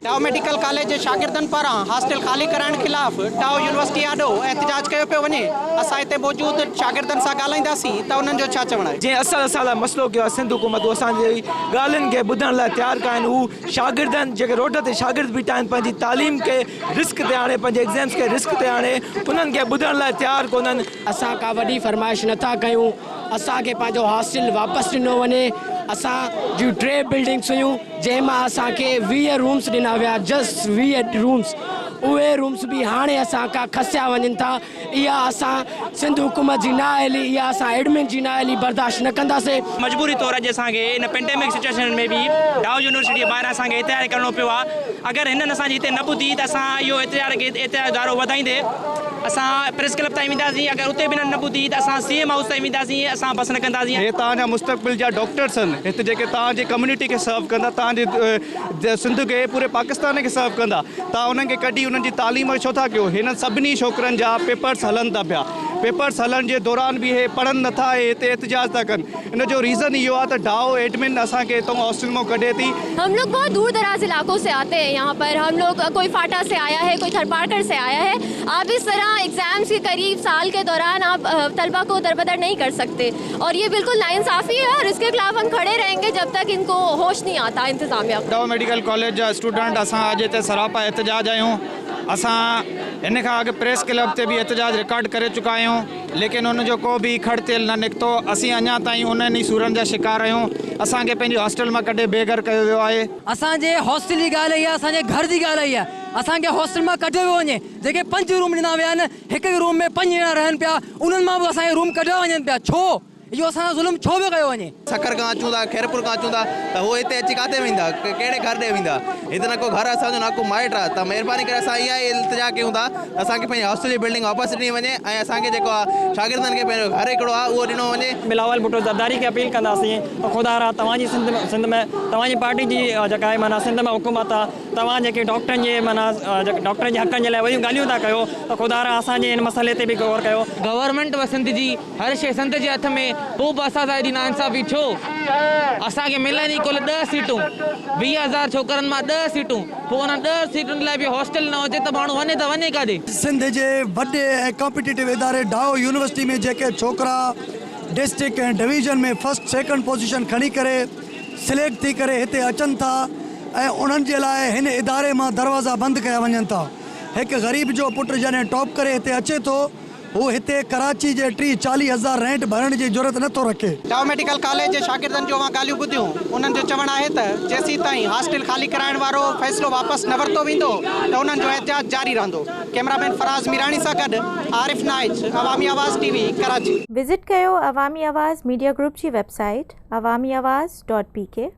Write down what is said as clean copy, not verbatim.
Dow medical college جي شاگردن پاران هاسٽل خالي ڪرائڻ خلاف ڊائو يونيورسٽي آڏو احتجاج ڪيو پيو وڃي، اسان هتي موجود شاگردن سان ڳالهائينداسين ته انهن جو ڇا چوڻ آهي. جنهن اصل اسان لاء مسئلو ڪيو آهي سنڌ حڪومت اهو اسان جي ڳالهين کي ٻڌڻ لاء تيار ڪانهن هو شاگردن جيڪي روڊ تي شاگرد بيٺا آهن پنهنجي تعليم کي رسڪ تي آڻي پنهنجي ايگزيمز کي رسڪ تي آڻي انهن کي ٻڌڻ لاء تيار ڪونهن. اسان ڪا وڏي فرمائش نه ٿا ڪيون اسان کي پنهنجو هاسٽل واپس ڏنو وڃي اسان جون ٽي بلڊنگس هيون جنهن مان اسان کي 20 رومس ڏنا ويا جسٽ 20 رومس اهي رومس به هاڻي اسان کان کسيا وڃن ٿا اها اسان سنڌ حڪومت جي نااهلي اها اسان ايڊمن جي نااهلي برداشت نه ڪنداسين. مجبوري طور اڄ اسان کي ان پينڊيمڪ سچوئيشن ۾ به ڊائو يونيورسٽي جي ٻاهران اسان کي احتجاج ڪرڻو پيو آهي اگر هنن اسان جي هتي نه ٻڌي ته اسان اهو احتجاج کي احتجاج جو دائرو وڌائيندي اسان پريس ڪلب تائين وينداسين اگر اتي به هنن نه ٻڌي ته اسان سي ايم هائوس تائين وينداسين اسان بس نه ڪنداسين. هي توهان جا مستقبل جا ڊاڪٽرس آهن هت جيڪي توهان جي ڪميونٽي کي سرو ڪندا توهان جي سنڌ کي پوري پاڪستان کي سرو ڪندا توهان انهن کي ڪڍي انهن جي تعليم ڇو ٿا ڪيو هنن سڀني ڇوڪرن جا پيپرس هلن ٿا پيا پيپرس هلڻ جي دوران به هي پڙهن نٿا ۽ هتي احتجاج ٿا ڪن ان جو ريزن اهو آهي ته ڊائو ايڊمن اسان کي هتان هاسٽل مان ڪڍي ٿي. هم لوگ بهت دور دراز علاقو سي آتي هين يهان پر هم لوگ ڪوئي فاٽا سي آيا هي ڪوئي ٿرپارڪر سي آيا هي آپ اس طرح ايگزامس ڪي قريب سال ڪي دوران آپ طلبه ڪو دربدر نهين ڪر سڪتي اور يه بلڪل ناانصافي هي اور اس ڪي خلاف هم کڙي رهين گي جب تڪ ان ڪو هوش نهين آتا انتظاميه ڪو. ڊائو ميڊيڪل ڪاليج جا اسٽوڊنٽ اسان اڄ هتي سراپا احتجاج آهيون اسان هن کان اڳ پريس ڪلب تي به احتجاج رڪارڊ ڪري چڪا آهيون ليڪن ان جو ڪو به کڙ تيل نه نڪتو اسين اڃا تائين انهن ئي سورن جا شڪار آهيون اسان کي پنهنجي هاسٽل مان ڪڍي بي گهر ڪيو ويو آهي. اسان جي هاسٽل جي ڳالهه آئي آهي اسان جي گهر جي ڳالهه آئي آهي اسان کي هاسٽل مان ڪڍيو ويو وڃي جيڪي پنج روم ڏنا ويا آهن هڪ هڪ روم ۾ پنج ڄڻا رهن پيا انهن مان به اسان جا روم ڪڍيا وڃن پيا ڇو اهو اسان سان ظلم ڇو پيو ڪيو وڃي؟ سکر کان اچون ٿا، خيرپور کان اچون ٿا ته هو هتي اچي ڪاٿي ويندا، ڪهڙي گهر ڏي ويندا؟ هتي نه ڪو گهر اسان جو نه ڪو مائٽ آهي ته مهرباني ڪري اسان اها ئي التجا ڪيون ٿا ته اسان کي پنهنجي هاسٽل جي بلڊنگ واپس ڏني وڃي ۽ اسان کي جيڪو آهي شاگردن کي پنهنجو گهر هڪڙو آهي اهو ڏنو وڃي. بلاول ڀٽو زرداري کي اپيل ڪنداسين ته خدا را توهان جي سنڌ سنڌ ۾ توهان جي پارٽي جي جيڪا آهي معنيٰ سنڌ ۾ حڪومت آهي توهان جيڪي ڊاڪٽرن جي معنيٰ ڊاڪٽرن جي حقن جي لاء وڏيون ڳالهيون ٿا ڪيو ته خدا را اسان جي هن مسئلي تي به غور ڪيو. گورنمينٽ به سنڌ جي هر شيء سنڌ جي هٿ ۾، پوء به اسان سان ايڏي ناانصافي ڇو؟ اسان کي ملن ئي ڪل ڏهه سيٽون، 20 هزار ڇوڪرن مان ڏهه سيٽون، پوء انهن ڏهه سيٽن لاء به هاسٽل نه هجي ته ماڻهو وڃي ته وڃي ڪاڏي؟ سنڌ جي وڏي ۽ ڪامپيٽيٽو اداري ڊائو يونيورسٽي ۾ جيڪي ڇوڪرا district ۽ division ۾ first second position کڻي ڪري سليڪٽ ٿي ڪري هتي اچن ٿا ۽ انهن جي لاء هن اداري مان دروازا بند ڪيا وڃن ٿا هڪ غريب جو پٽ جڏهن ٽاپ ڪري هتي اچي ٿو هو هتي ڪراچي جي ٽيهه چاليهه هزار رينٽ ڀرڻ جي جرئت نه ٿو رکي. ڊائو ميڊيڪل ڪاليج جي شاگردن جون اوهان ڳالهيون ٻڌيون، انهن جو چوڻ آهي ته جيسيتائين هاسٽل خالي ڪرائڻ وارو فيصلو واپس نه ورتو ويندو ته انهن جو احتجاج جاري رهندو. ڪئميرا مين فراز ميراڻي سان گڏ عارف نائچ، عوامي آواز ٽي وي، ڪراچي. وزٽ ڪيو عوامي آواز ميڊيا گروپ جي web site Awami Awaz dot P K.